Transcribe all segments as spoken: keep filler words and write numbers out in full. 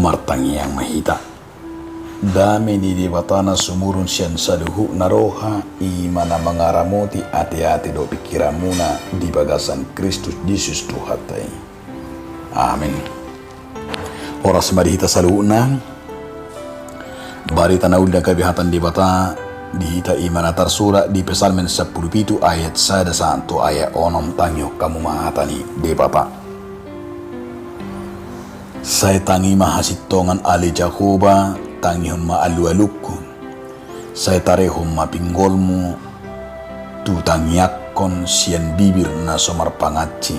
Martangiang ma hita. Dame ni Debata na sumurung sian saluhutna roha, i ma na mangaramoti ateate dohot pingkiranmuna di bagasan Kristus Jesus Tuhanta i. Amin. Horas ma di hita saluhutna. Barita na uli na gabe hata ni Debata di hita i ma na tarsurat di Psalmen sampulu pitu ayat sada sahat tu ayat onom. Tangihon hamu ma hata ni Debata. Sai tangi ma hasintongan ale Jahowa, tangihon ma alualungku. Sai tarehon ma pinggolmu tu tangiangkon sian bibir na so marpangansi.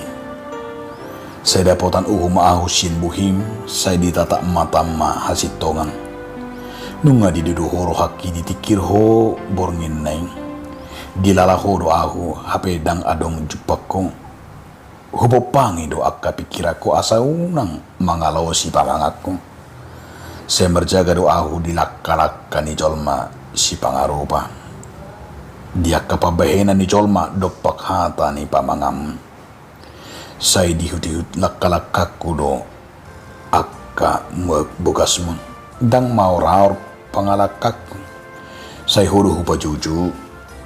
Sai dapotan uhum ma ahu sian bohim, sai ditatap matam ma hasintongan. Nunga didodo ho rohangki, ditingkir ho borngin na i. Dilala ho do ahu, hape ndang adong jumpangku. Hupompangi do angka pingkiranku asa unang mangalosi pamanganku. Sai marjaga do ahu di langkalangka ni jolma sipangarupa, di angka pambahenan ni jolma dompak hata ni pamanganmu. Sai diihutihut langkalangkangku do angka bogasmu. Ndang maoraor pangalangkangku. Sai ho do hupajoujou,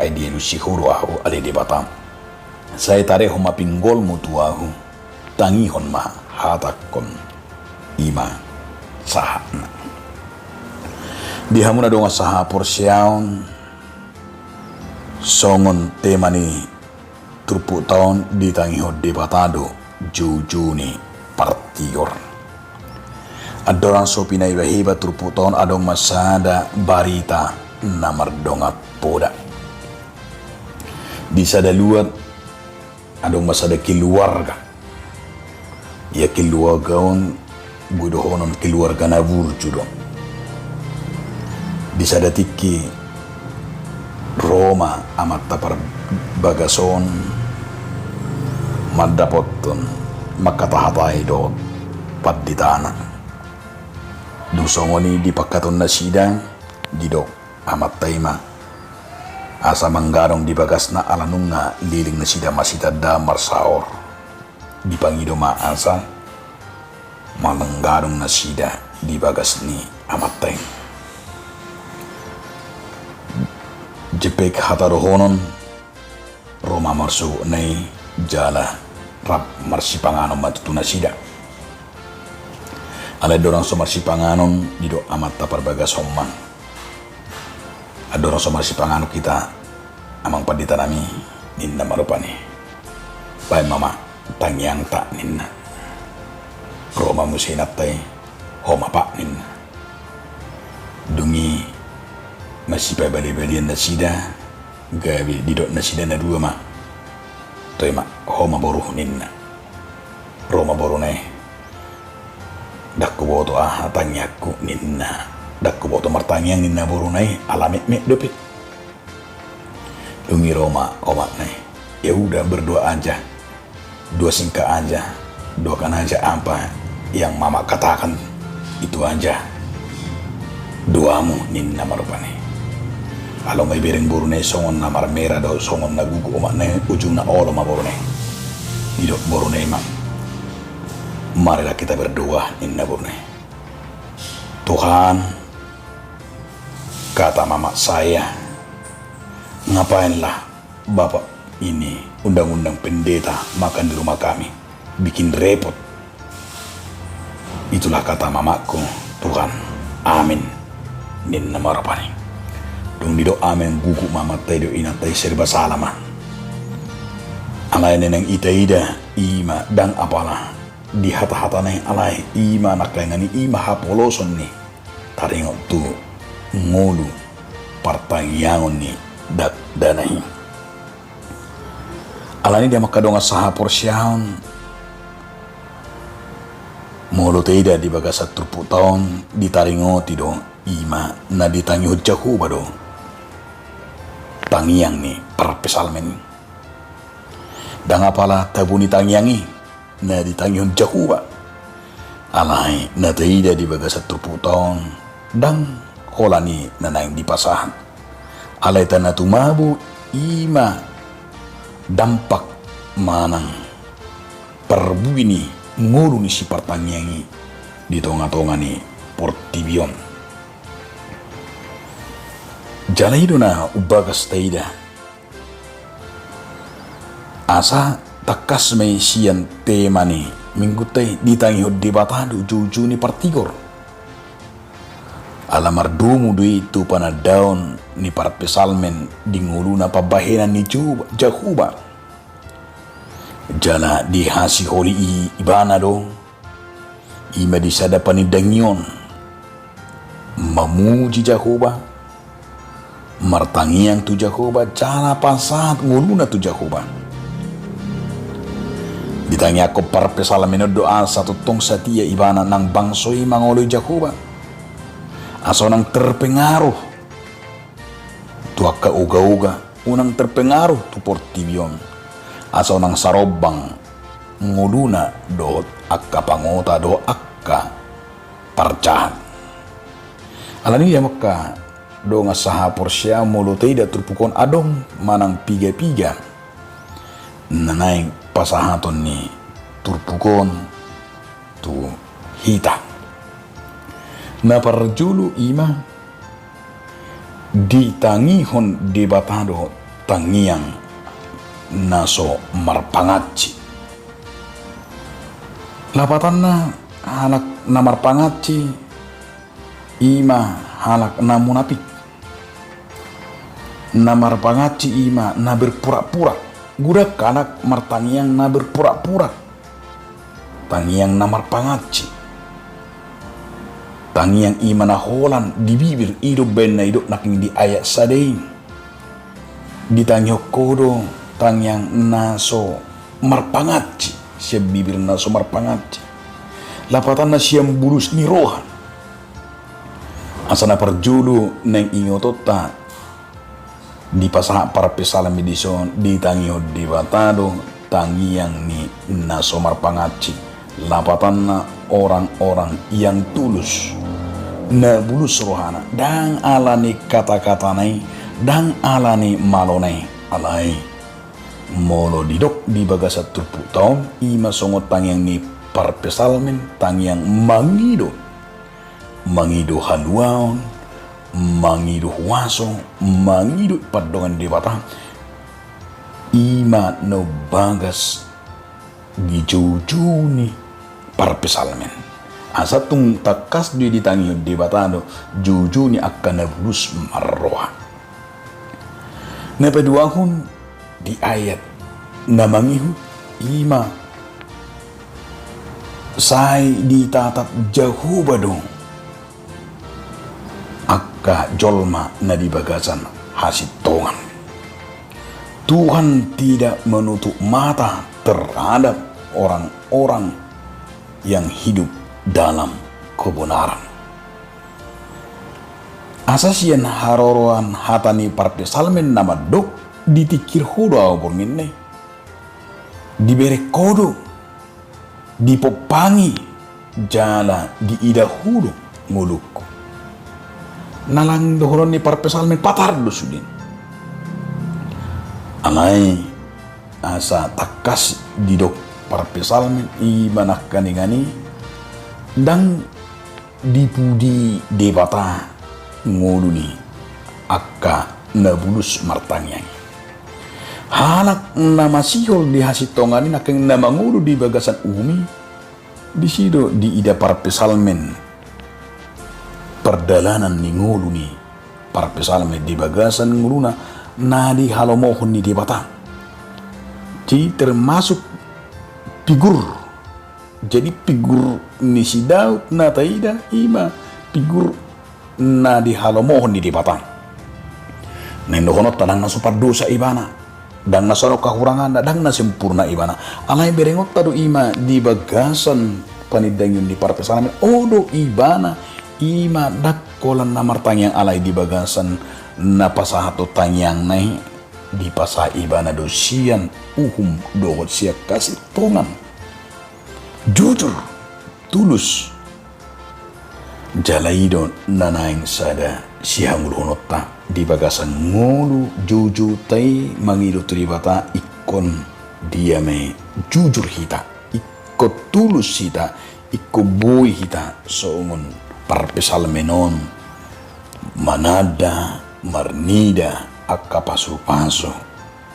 ai dialusi ho do ahu ale Debata. Sai tarehon ma pinggolmu tu ahu, tangihon ma hatangkon. I ma sahatna. Di hamu na dongan sahaporseaon, songon tema ni turpukta on, ditangihon Debata do joujou ni partigor. Andorang so pinahibaheba turpukta on, adong ma sada barita na mardongan poda. Di sada luat adong ma sada keluarga. Ia keluarga on boi dohonon keluarga na burju do. Di sada tingki ro ma amanta parbagas on mandapothon mangkatahatai dohot panditana. Dung songon i dipangkatahon nasida, didok amanta i ma, asa manggadong di bagasna ala nunga leleng nasida masitanda marsaor. Dipangido ma asa manggadong nasida di bagas ni amanta i. Jempek hata dohonon, ro ma marsogot na i jala rap marsipanganon ma tutu nasida. Alai andorang so marsipanganon, didok amanta parbagas on ma, andorang so marsipanganon hita, amang pandita nami, ninna ma rupani. Baen ma ma tangiangta, ninna. Ro ma muse inanta i, ho ma pak, ninna. Dung i masipabalebalean nasida, gabe didok nasida na dua ma. Toe ma, ho ma boru, ninna. Ro ma boruna i. Ndang huboto aha tangiangku, ninna. Ndang huboto martangiang, ninna boruna i, ala metmet dope. Dung i ro ma omakna i. Ya udah, berdoa aja. Doa singkat aja. Doakan aja apa yang mama katakan, itu aja doamu, ninna ma rupani. Alai nga ibereng boruna i songon na marmera do, songon na gugu omakna i, ujungna olo ma boruna i. Didok boruna i ma, marilah kita berdoa, ninna boruna i. Tuhan, kata mama saya, ngapainlah Bapak ini undang-undang pendeta makan di rumah kami, bikin repot. Itulah kata mamaku, Tuhan. Amin, ninna ma rupani. Dung didok amin, gugu ma amanta i dohot inanta i, serba sala ma. Alai na naeng itaida i ma, ndang apala di hatahatana i, alai i ma nangkaningan i, i ma hapoloson ni taringot tu ngolu partangiangon ni dakdanak i. Alani i, di hamu angka dongan sahaporseaon, molo taida di bagasan turpukta on, ditaringoti do i ma na ditangihon Jahowa do tangiang ni parpsalmen i. Ndang apala tabo ni tangiang i na ditangihon Jahowa. Alai na taida di bagasan turpukta on, ndang holan i na naeng dipasahat. Alai tanda tumabo i ma dampak manang parbue ni ngolu ni sipartangiang i. di tonga-tonga ni portibi on. Jala i do na umbagas taida. Asa tangkas ma i sian tema ni minggunta i, ditangihon Debata do joujou ni partigor. Ala mardomu do i tu panandaon ni parpsalmen di ngoluna pambahenan ni Jahowa. Jala dihasiholi i ibana do, i ma di sada panindangion, mamuji Jahowa, martangiang tu Jahowa, jala pasahat ngoluna tu Jahowa. Ditangiangkon parpsalmen on do asa tongtong satia ibana nang bangso i mangoloi Jahowa, asa unang terpengaruh tu angka oga-oga, unang terpengaruh tu portibi on, asa unang sarombang ngoluna dohot angka pangota dohot angka parjahat. Alani i, amang angka dongan sahaporseaon, molo taida turpuk on adong manang piga-piga na naeng pasahaton ni turpuk on tu hita. Na parjolo i ma, ditangihon Debata do tangiang na so marpangansi. Lapatanna, halak na marpangansi i ma halak na munafik. Na marpangansi i ma na berpura-pura. Godang halak martangiang na berpura-pura. Tangiang na marpangansi. Tangiang i ma na holan di bibir, i do umbahen na didok nangkin di ayat sada i. Ditangihon ho do tangiang na so marpangansi, sian bibir na so marpangansi. Lapatanna sian bulus ni roha. Asa na parjolo naeng ingotonta, dipasahat parpsalmen dison, ditangihon Debata do tangiang ni na so marpangansi. Lapatanna orang-orang yang tulus, na bulus rohana, ndang ala ni kata-katana i, ndang ala ni malona i. Alai molo didok di bagasan turpukta on, i ma songon tangiang ni parpsalmen, tangiang mangido, mangido haluaon, mangido huaso, mangido pandongan Debata. I ma na umbagas di joujou ni parpsalmen. Asa tung tangkas do i ditangihon Debata do joujou ni angka na bulus marroha. Na paduahon, di ayat na mangihut, i ma sai ditatap Jahowa do angka jolma na di bagasan hasintongan. Tuhan tidak menutup mata terhadap orang-orang yang hidup dalam kebenaran. Asa sian haroroan hata ni parpsalmen na mandok, ditingkir ho do ahu borngin i, dibereng ho do, dipompangi, jala diida ho do ngolungku. Na naeng dohonon ni parpsalmen patar do sude. Alai asa tangkas didok parpsalmen, i ma nangkaningan i, ndang dipudi Debata ngolu ni angka na bulus martangiang i. Halak na masihol di hasintongan i nangkin na mangolu di bagasan uhum i, disi do diida parpsalmen pardalanan ni ngolu ni parpsalmen di bagasan ngoluna na dihalomohon ni Debata. Jadi termasuk figur. Jadi figur ni si Daud na taida i ma figur na dihalomohon ni Debata. Naeng dohononta ndang na so pardosa ibana, ndang na so adong hahuranganna, ndang na sempurna ibana. Alai berengonta do i ma di bagasan panindangion ni parpsalmen, o do ibana i ma ndang holan na martangiang, alai di bagasan na pasahathon tangiangna i, dipasahat ibana do sian uhum dohot sian hasintongan. Jujur, tulus. Jala i do na naeng sada sihangoluhononta di bagasan ngolu joujouta i mangido tu Debata, ingkon dia ma i jujur hita, ingkon tulus hita, ingkon boi hita songon parpsalmen on mananda marnida angka pasupasu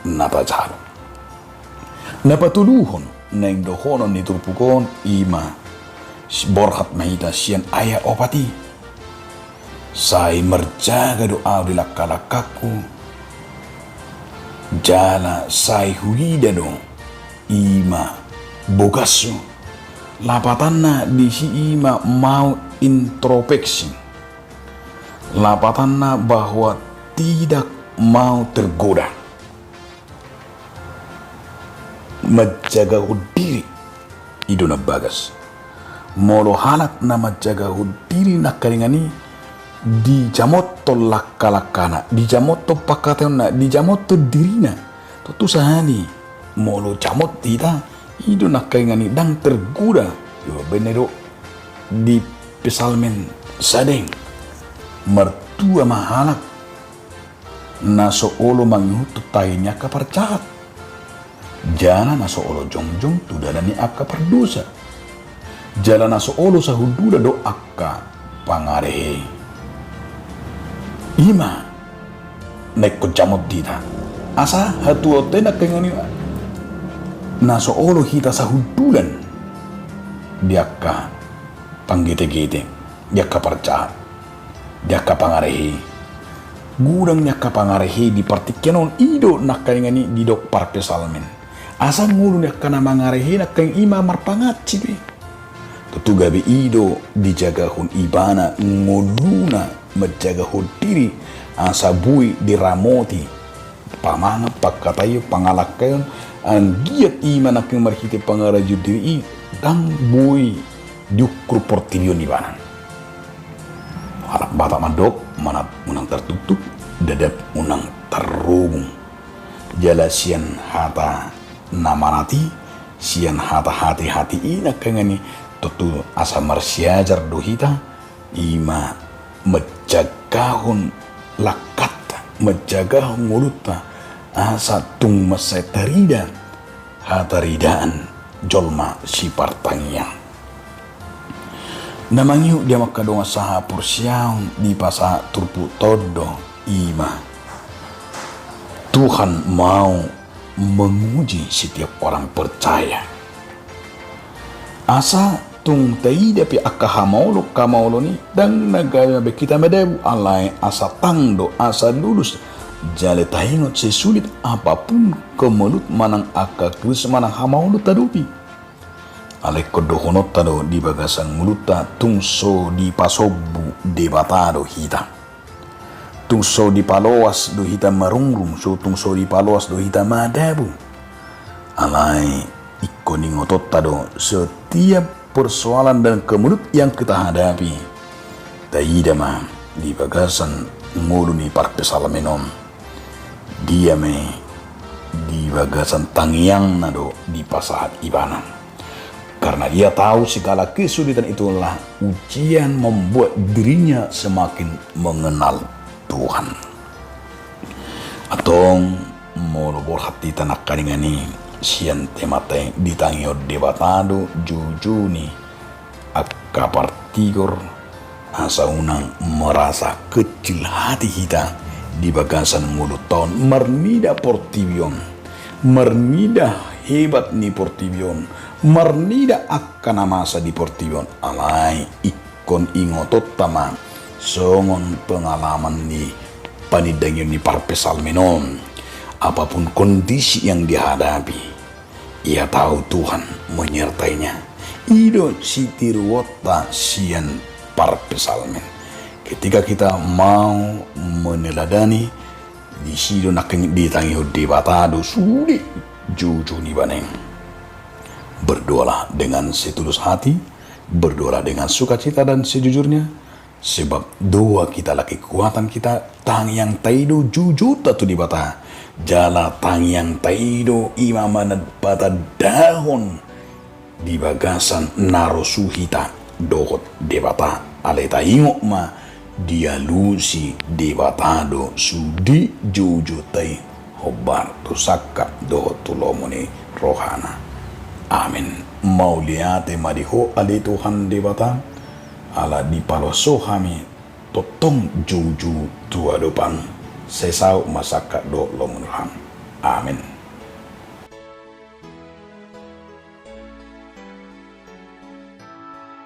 na tajalo. Na patoluhon naeng dohonon ni turpuk on i ma, borhat ma hita sian ayat opat i. Sai marjaga do ahu di langkalangkangku, jala sai huida do i ma bogashu. Lapatanna disi i ma mau introspeksi. Lapatanna bahwa tidak mau tergoda. Manjagahon diri i do na bagas. Molo halak na manjagahon diri nangkaningan i dijamothon langkalangkana, dijamothon pangkataionna, dijamothon dirina, tontu sahali molo jamot hita i do nangkaningan i ndang tergoda. Iba benne do di psalmen sada i. Martua ma halak na so olo mangihuthon tahi ni angka parjahat, jala na so olo jongjong tu dalan ni angka pardosa, jala na so olo sahundulan do angka pangarehe. I ma na ingkon jamot hita asa hatuaonta i nangkaningan i, na so olo hita sahundulan di angka panggetegete, di angka parjahat, di angka pangarehe. Godang ni angka pangarehe di partingkian on, i do nangkaningan i didok parpsalmen. Asa ngolu ni angka na mangarehe nangkaningan i ma marpangansi be. Tontu gabe i do dijagahon ibana ngoluna manjagahon diri asa boi diramoti pamangan, pangkataion, pangalangkaion, anggiat i ma nangkin marhite pangarajoon diri i ndang boi diukur portibi on ibana. Halak Batak mandok, manat unang tartuktuk, dadap unang tarrobung. Jala sian hata na manat i, sian hata hati-hati i nangkaningan i tontu asa marsiajar do hita, i ma manjagahon langkanta, manjagahon ngolunta, asa tung mansai tarida hataridaan jolma sipartangiang. Na mangihut di hamu angka dongan sahaporseaon, dipasahat turpukta on do i ma, Tuhan mau menguji setiap orang percaya. Asa tung taida pe angka hamaolon-hamaolon i, ndang na gabe be hita madabu, alai asa tang do, asa lulus. Jala taingot, sesulit apapun kemelut manang angka krisis manang hamaolon tadopi, alai ingkon dohononta do di bagasan ngolunta, tung so dipasombu Debata do hita. Tung so dipaloas do hita marungrung, so, tung so dipaloas do hita madabu. Alai ingkon ingotonta do setiap persoalan dan kemelut yang kita hadapi. Taida ma di bagasan ngolu ni parpsalmen on, dia ma i di bagasan tangiangna do dipasahat ibana. Karena dia tahu segala kesulitan itulah ujian membuat dirinya semakin mengenal Tuhan. Antong, molo borhat hita nangkaningan i sian temanta i, ditangihon Debata do joujou ni angka partigor, asa unang merasa kecil hati hita di bagasan ngolunta on, marnida portibi on, marnida hebat ni portibi on, marnida angka na masa di portibi on, alai ingkon ingotonta ma songon pengalaman ni panindangion ni parpsalmen on. Apapun kondisi yang dihadapi, ia tahu Tuhan menyertainya. I do sitiruonta sian parpsalmen. Ketika kita mau meneladani, disi do nangkin ditangihon Debata do sude joujou ni ibana i. Berdoalah dengan setulus hati, berdoalah dengan sukacita dan sejujurnya, sebab doa kitalah kekuatan kita. Tangiangta i do joujounta tu Debata, jala tangiangta i do i ma manat patandahon di bagasan na rosu hita dohot Debata. Alai taingot ma, dialusi Debata do sude joujounta i hombar tu sangkap dohot tu lomo ni rohana. Amen. Mauliate ma di Ho ale Tuhan Debata, ala dipaloas Ho hami tongtong joujou tu adopanMu. Sai saut ma sangkap dohot lomo ni rohaM. Amen.